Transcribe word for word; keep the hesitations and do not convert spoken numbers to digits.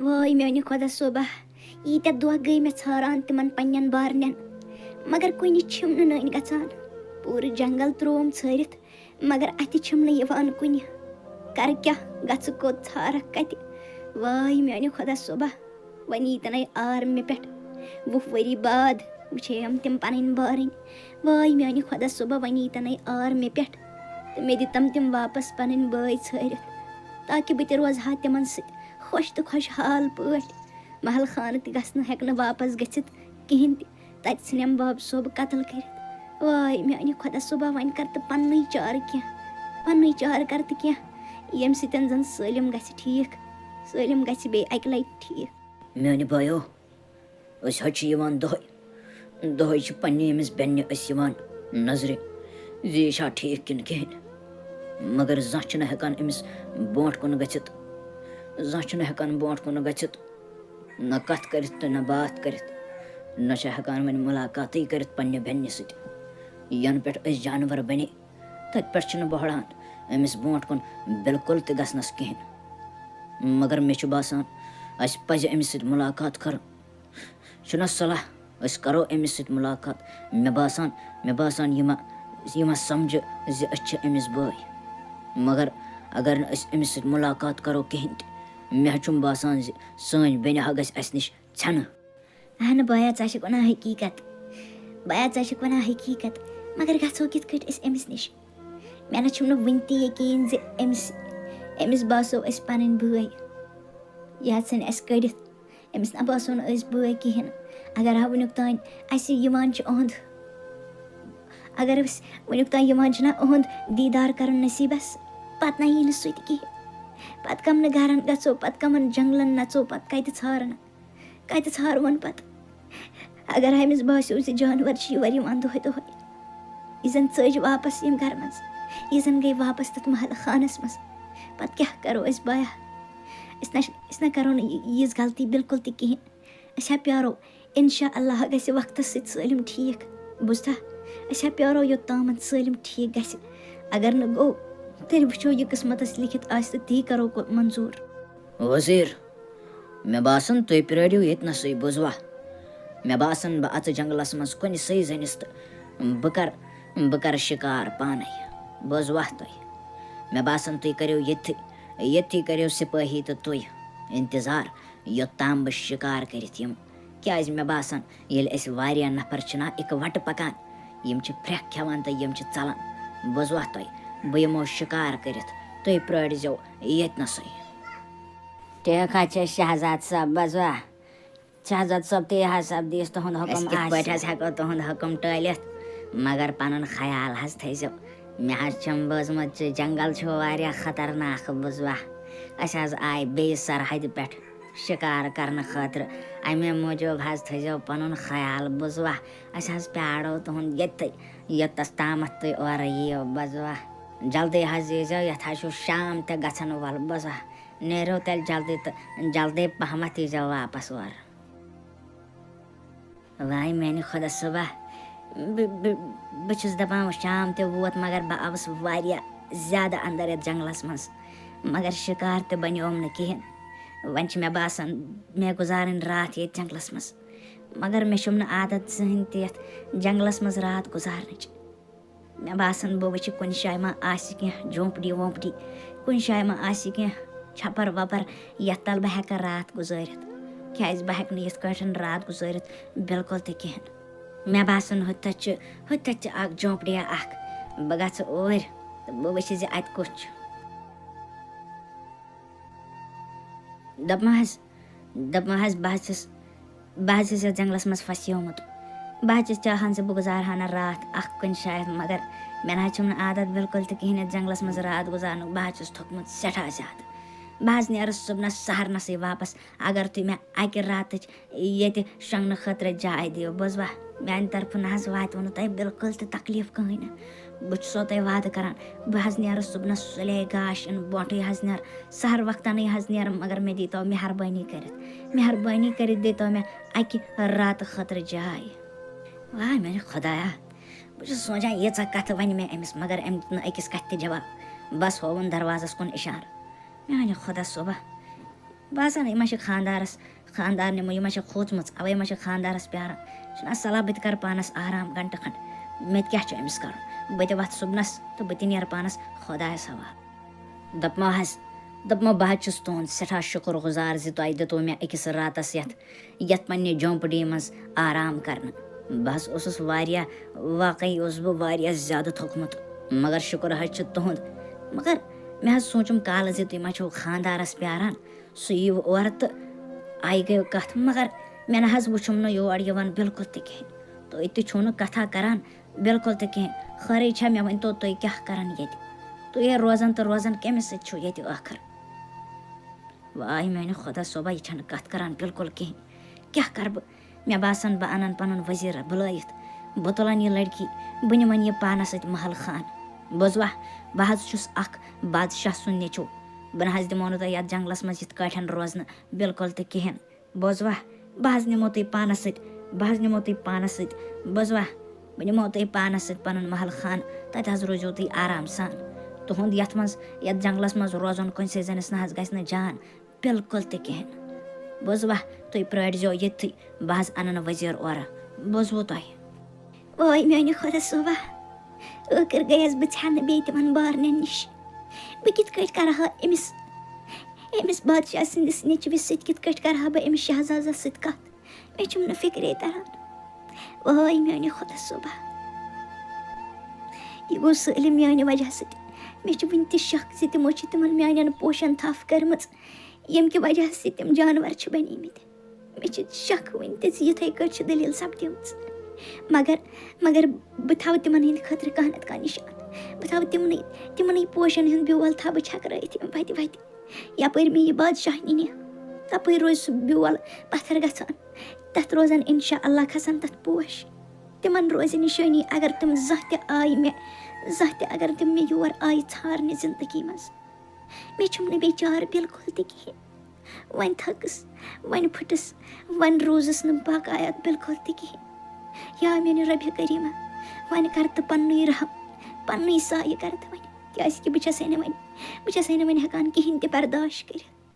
وٲے میانہِ خۄدا صٲبا، ییٖتیٛاہ دۄہ گٔے مےٚ ژھاران تِمن پننٮ۪ن بارنٮ۪ن، مگر کُنہِ چھِم نہٕ نٔنۍ گژھان۔ پوٗرٕ جنگل ترٛووُم ژھٲرِتھ، مگر اَتھِ چھِم نہٕ یِوان کُنہِ۔ کرٕ کیٛاہ، گژھٕ کوٚت، ژھارکھ کتہِ؟ وٲے میانہِ خۄدا صٲبا، وۄنۍ ییٖتٮ۪ن آے آر مےٚ پٮ۪ٹھ۔ وُہ ؤری بعد وٕچھے یِم تِم پنٕنۍ بارٕنۍ۔ وٲے میانہِ خۄدا صٲبا، وۄنۍ ییٖتٮ۪ن آے آر مےٚ پٮ۪ٹھ، تہٕ مےٚ دِتم تِم واپس پنٕنۍ بٲے ژھٲرِتھ، تاکہِ بہٕ تہِ روزٕ ہا تِمن سۭتۍ خۄش تہٕ خۄشحال پٲٹھۍ۔ محل خانہٕ تہِ گژھنہٕ ہٮ۪کہٕ نہٕ واپس گٔژھِتھ کِہیٖنۍ تہِ۔ تَتہِ ژھٕنٮ۪م بَب صٲب قتل کٔرِتھ۔ واے میٛانہِ خۄدا صٲبا، وۄنۍ کر تہٕ پننُے چارٕ کینٛہہ، پننُے چارٕ کر تہٕ کینٛہہ، ییٚمہِ سۭتۍ زن سٲلِم گژھِ ٹھیٖک، سٲلِم گژھِ بیٚیہِ اَکہِ لٹہِ ٹھیٖک۔ میٛانہِ بایو، أسۍ حظ چھِ یِوان دۄہے، دۄہے چھِ پننہِ أمِس بیٚنہِ أسۍ یِوان نظرِ زِ یہِ چھا ٹھیٖک کِنہٕ کِہیٖنۍ۔ مگر زانٛہہ چھِنہٕ ہٮ۪کان أمِس برونٛٹھ کُن گٔژھِتھ، زانٛہہ چھِنہٕ ہٮ۪کان برونٛٹھ کُن گٔژھِتھ، نہ کتھ کٔرِتھ تہٕ نہ باتھ کٔرِتھ، نہ چھِ ہٮ۪کان وۄنۍ مُلاقاتٕے کٔرِتھ پننہِ بیٚنہِ سۭتۍ۔ ینہٕ پٮ۪ٹھ أسۍ جانور بنے، تتہِ پٮ۪ٹھ چھِنہٕ بہران أمِس برونٛٹھ کُن بِلکُل تہِ گژھنس کِہیٖنۍ۔ مگر مےٚ چھُ باسان، اسہِ پزِ أمِس سۭتۍ مُلاقات کرُن۔ چھُنہ صلاح، أسۍ کرو أمِس سۭتۍ مُلاقات۔ مےٚ باسان، مےٚ باسان، یہِ ما، یہِ ما سمجھِ زِ أسۍ چھِ أمِس بٲے۔ مگر اگر نہٕ أسۍ أمِس سۭتۍ مُلاقات کرو کِہیٖنۍ تہِ، مےٚ چھُم باسان زِ سٲنۍ بیٚنہِ ہا گژھِ اسہِ نِش ژھٮ۪نہٕ۔ اہنہٕ بایا، ژٕ چھکھ ونان حقیقت۔ بایا، ژٕ چھکھ ونان حقیقت۔ مگر گژھو کِتھ کٲٹھۍ أسۍ أمِس نِش؟ مےٚ نہ چھُم نہٕ وُنہِ تہِ یقیٖن زِ أمِس، أمِس باسو أسۍ پنٕنۍ بٲے۔ یہِ ژھٕنہِ اَسہِ کٔڑِتھ۔ أمِس نہ باسو نہٕ أسۍ بٲے کِہیٖنۍ۔ اگر ہا وٕنیُک تام اَسہِ یِوان چھُ اُہُنٛد، اگر أسۍ وٕنیُک تام یِوان چھُنہ اُہُنٛد دیٖدار کَرُن نصیٖبَس، پَتہٕ نہ یی نہٕ سُہ تہِ کِہیٖنۍ۔ پَتہٕ کَمَن گَرَن گژھو، پَتہٕ کَمَن جنٛگلَن نَژو، پَتہٕ کَتہِ ژھارَن، کَتہِ ژھارون پَتہٕ؟ اگر ہا أمِس باسیو زِ جانوَر چھِ یور یِوان دۄہَے دۄہَے، یہِ زَن ژٔج واپَس ییٚمہِ گَرٕ منٛز، یہِ زَن گٔے واپَس تَتھ محلہٕ خانَس منٛز، پَتہٕ کیٛاہ کَرو أسۍ بایا؟ أسۍ نہ، أسۍ نہ کَرو نہٕ یہِ، یِژھ غلطی بِلکُل تہِ کِہیٖنۍ۔ أسۍ ہا پیارو، اِنشاء اللہ گژھِ وقتَس سۭتۍ سٲلِم ٹھیٖک۔ بوٗزتھا؟ أسۍ ہا پیارو یوٚت تامَتھ سٲلِم ٹھیٖک گژھِ۔ اگر نہٕ گوٚو، تیٚلہِ وٕچھو یہِ قٕسمَتَس لیکھِتھ آسہِ تہٕ تی کَرو کو-، منظوٗر۔ وزیٖر، مےٚ باسان تُہۍ پرٛٲرِو ییٚتہِ نَسٕے، بوٗزوا؟ مےٚ باسان بہٕ اَژٕ جنٛگلَس منٛز کُنہِ سٕے زٔنِس تہٕ بہٕ کَرٕ، بہٕ کَرٕ شِکار پانَے۔ بوٗزوا تُہۍ؟ مےٚ باسان تُہۍ کٔرِو ییٚتھی، ییٚتھی کٔرِو سِپٲہی تہٕ تُہۍ اِنتظار، یوٚت تام بہٕ شِکار کٔرِتھ یِمہٕ۔ کیٛازِ مےٚ باسان، ییٚلہِ أسۍ واریاہ نفر چھِنہ اِکہٕ وٹہٕ پکان، یِم چھِ پھرٛٮ۪کھ کھٮ۪وان تہٕ یِم چھِ ژلان۔ بوٗزوا تۄہہِ؟ بہٕ یِمو شِکار کٔرِتھ، تُہۍ پرٛٲرۍزیو ییٚتہِ نَسٕے۔ ٹھیٖک حظ چھِ شہزاد صٲب، بوٗزوا؟ شہزاد صٲب، تی حظ سپدِ یُس تُہُنٛد حُکُم آسہِ۔ أسۍ کِتھ پٲٹھۍ حظ ہٮ۪کو تُہُنٛد حُکُم ٹٲلِتھ؟ مگر پَنُن خیال حظ تھٲیزیو۔ مےٚ حظ چھَم بوٗزمُت زِ جنٛگل چھُ واریاہ خطرناک، بوٗزوا؟ أسۍ حظ آے بیٚیِس سرحدِ پٮ۪ٹھ شِکار کرنہٕ خٲطرٕ۔ اَمے موٗجوٗب حظ تھٲیزیو پَنُن خیال، بوٗزوا؟ أسۍ حظ پیارو تُہُنٛد ییٚتہِ، یوٚتَس تامَتھ تُہۍ اورٕ یِیِو، بوٗزوا؟ جلدی حظ ییٖزیو، یَتھ حظ چھُ شام تہِ گژھن وول، بوٗزوا؟ نیرِو تیٚلہِ جلدی تہٕ جلدی پہمَتھ ییٖزیو واپَس اورٕ۔ واے میانہِ خۄدا صٲبا، بہٕ، بہٕ، بہٕ چھُس دَپان، وۄنۍ شام تہِ ووت، مگر بہٕ آوُس واریاہ زیادٕ اندر یَتھ جنٛگلَس منٛز، مگر شِکار تہِ بنیوم نہٕ کِہیٖنۍ۔ وۄنۍ چھِ مےٚ باسان، مےٚ گُزارٕنۍ راتھ ییٚتہِ جنٛگلَس منٛز، مگر مےٚ چھُم نہٕ عادت زٕہٕنۍ تہِ یَتھ جنٛگلَس منٛز راتھ گُزارنٕچ۔ مےٚ باسان، بہٕ وٕچھِ کُنہِ جایہِ ما آسہِ کینٛہہ جھونپڑی وونپڑی، کُنہِ جایہِ ما آسہِ کینٛہہ چھپر وپر، یتھ تل بہٕ ہٮ۪کہٕ راتھ گُزٲرِتھ، کیازِ بہٕ ہٮ۪کہٕ نہٕ یِتھ کٲٹھۍ راتھ گُزٲرِتھ بِلکُل تہِ کِہیٖنۍ۔ مےٚ باسان، ہُتہِ تَتہِ چھُ، ہُتہِ تَتہِ چھُ اکھ جھونپڑیا اکھ، بہٕ گژھٕ اوٗرۍ تہٕ بہٕ وٕچھِ زِ اتہِ کُس چھُ۔ دوٚپمَس، دوٚپمَس، بہٕ حظ چھُس، بہٕ حظ چھُس یَتھ جنٛگلَس منٛز پھسیومُت۔ بہٕ حظ چھُس چاہان زِ بہٕ گُزارٕ ہا نہٕ راتھ اَکھ کُنہِ جایہِ، مگر مےٚ نہ حظ چھُم نہٕ عادت بِلکُل تہِ کِہیٖنۍ یَتھ جنٛگلَس منٛز راتھ گُزارنُک۔ بہٕ حظ چھُس تھوٚکمُت سٮ۪ٹھاہ زیادٕ۔ بہٕ حظ نیرٕ صُبنَس سحرنَسٕے واپَس، اگر تُہۍ مےٚ اَکہِ راتٕچ ییٚتہِ شۄنٛگنہٕ خٲطرٕ جاے دِیِو۔ بوٗزوا؟ میٛانہِ طرفہٕ نہ حظ واتِوٕ نہٕ تۄہہِ بِلکُل تہِ تکلیٖف کٕہٕنۍ نہٕ۔ بہٕ چھُسو تۄہہِ وعدٕ کران، بہٕ حظ نیرٕ صُبنَس سُلے گاش اِنہٕ برونٛٹھٕے حظ نیرٕ، سحر وقتَنٕے حظ نیرٕ، مگر مےٚ دیٖتو مہربٲنی کٔرِتھ، مہربٲنی کٔرِتھ دیٖتو مےٚ اَکہِ راتہٕ خٲطرٕ جاے۔ واے میٛانہِ خۄدایا، بہٕ چھُس سونٛچان، ییٖژاہ کَتھٕ وَنہِ مےٚ أمِس، مگر أمۍ دیُت نہٕ أکِس کَتھِ تہِ جواب، بَس ہووُن دروازَس کُن اِشارٕ۔ میٛانہِ خۄدا صٲبہ، باسان، یہِ ما چھِ خانٛدارَس، خانٛدارنہِ ما، یہِ ما چھِ کھوٗژمٕژ، اَوَے ما چھِ خانٛدارَس پیاران۔ چھُنہ صلاح، بہٕ تہِ کَرٕ پانَس آرام گھنٹہٕ کھنٛڈ۔ مےٚ تہِ کیٛاہ چھُ أمِس کَرُن؟ بہٕ تہِ وَتھٕ صُبنَس تہٕ بہٕ تہِ نیرٕ پانَس خۄدایَس حوالہٕ۔ دوٚپمو حظ، دوٚپمو، بہٕ حظ چھُس تُہُنٛد سٮ۪ٹھاہ شُکُر گُزار زِ تۄہہِ دِتوُ مےٚ أکِس راتَس یَتھ، یَتھ پنٛنہِ جھونٛپڑی منٛز آرام کَرنہٕ۔ بہٕ حظ اوسُس واریاہ، واقعی اوسُس بہٕ واریاہ زیادٕ تھوٚکمُت، مگر شُکُر حظ چھُ تُہُنٛد۔ مگر مےٚ حظ سوٗنٛچُم کالہٕ زِ تُہۍ ما چھِو خانٛدارَس پیاران، سُہ یِیہِ اورٕ تہٕ آیہِ گٔیو کَتھ، مگر مےٚ نہ حظ وُچھُم نہٕ یور یِوان بِلکُل تہِ کِہیٖنۍ۔ تُہۍ تہِ چھِو نہٕ کَتھا کَران بِلکُل تہِ کِہیٖنۍ۔ خٲرٕے چھا، مےٚ ؤنۍ تو، تُہۍ کیٛاہ کَران ییٚتہِ؟ تُہۍ ہے روزان تہٕ روزان کٔمِس سۭتۍ چھِو ییٚتہِ ٲخٕر؟ واے میٛانہِ خۄدا صٲبا، یہِ چھَنہٕ کَتھ کَران بِلکُل کِہیٖنۍ۔ کیٛاہ کَرٕ بہٕ؟ مےٚ باسان، بہٕ اَنَن پَنُن وزیٖر بُلٲیِتھ۔ بہٕ تُلَن یہِ لڑکی، بہٕ نِمَن یہِ پانَس سۭتۍ محل خان۔ بوزوا، بہٕ حظ چھُس اَکھ بادشاہ سُنٛد نیٚچوٗ۔ بہٕ نہ حظ دِمو نہٕ تۄہہِ یَتھ جنٛگلَس منٛز یِتھ کٲٹھۍ روزنہٕ بِلکُل تہِ کِہیٖنۍ۔ بوزوا، بہٕ حظ نِمو تُہۍ پانَس سۭتۍ، بہٕ حظ نِمو تُہۍ پانَس سۭتۍ۔ بوزوا، بہٕ نِمو تُہۍ پانَس سۭتۍ پَنُن محل خان، تَتہِ حظ روٗزِو تُہۍ آرام سان۔ تُہُنٛد یَتھ منٛز، یَتھ جنٛگلَس منٛز روزُن کُنہِ سۭتۍ زَنَس نہ حظ گژھِ نہٕ جان، بِلکُل تہِ کِہیٖنۍ۔ بوزوا، تُہۍ پرٛٲرۍزیو ییٚتھٕے، بہٕ حظ اَنَن وزیٖر اورٕ۔ بوزوٕ تۄہہِ؟ وٲے میٛانہِ خۄدا صٲبا، ٲخٕر گٔیَس بہٕ ژھٮ۪نہٕ بیٚیہِ تِمَن بارنٮ۪ن نِش۔ بہٕ کِتھ کٲٹھۍ کَرٕ ہا أمِس، أمِس بادشاہ سٕنٛدِس نیٚچوِس سۭتۍ، کِتھ کٲٹھۍ کَرٕ ہا بہٕ أمِس شہزادَس سۭتۍ کَتھ؟ مےٚ چھُم نہٕ فِکرے تَران۔ وٲے میٛانہِ خۄدا صٲبا، یہِ گوٚو سٲلِم میٛانہِ وجہ سۭتۍ۔ مےٚ چھُ وٕنہِ تہِ شک زِ تِمو چھِ تِمَن میٛانٮ۪ن پوشَن تھَپھ کٔرمٕژ، ییٚمہِ کہِ وجہ سۭتۍ تِم جانوَر چھِ بَنیمٕتۍ۔ مےٚ چھِ شک وٕنہِ تہِ زِ یِتھَے کٲٹھۍ چھِ دٔلیٖل سَپدیمٕژ۔ مگر، مگر بہٕ تھاوٕ تِمَن ہِنٛدِ خٲطرٕ کانٛہہ نَتہٕ کانٛہہ نِشان۔ بہٕ تھاوٕ تِمنٕے، تِمنٕے پوشَن ہُنٛد بیول تھاوٕ بہٕ چھَکرٲیِتھ یِم وَتہِ وَتہِ۔ یَپٲرۍ مےٚ یہِ بادشاہ نِنہِ، تَپٲرۍ روزِ سُہ بیول پَتھَر گژھان۔ تَتھ روزَن اِنشاء اللہ کھَسَن تَتھ پوش۔ تِمَن روزِ نِشٲنی، اگر تِم زانٛہہ تہِ آیہِ مےٚ، زانٛہہ تہِ اگر تِم مےٚ یور آیہِ ژھارنہِ زِندگی منٛز۔ مےٚ چھُم نہٕ بیٚیہِ چارٕ بِلکُل تہِ کِہیٖنۍ۔ وۄنۍ تھٔکٕس، وۄنۍ پھٕٹٕس، وۄنۍ روٗزٕس نہٕ باقایات بِلکُل تہِ کِہیٖنۍ۔ یا میٛانہِ رۄبہِ کریٖمہ، وۄنۍ کر تہٕ پننُے رحم، پننُے سایہِ کر تہٕ وۄنۍ، کیٛازِ کہِ بہٕ چھسے نہٕ وۄنۍ، بہٕ چھسے نہٕ وۄنۍ ہٮ۪کان کِہیٖنۍ تہِ برداشت کٔرِتھ۔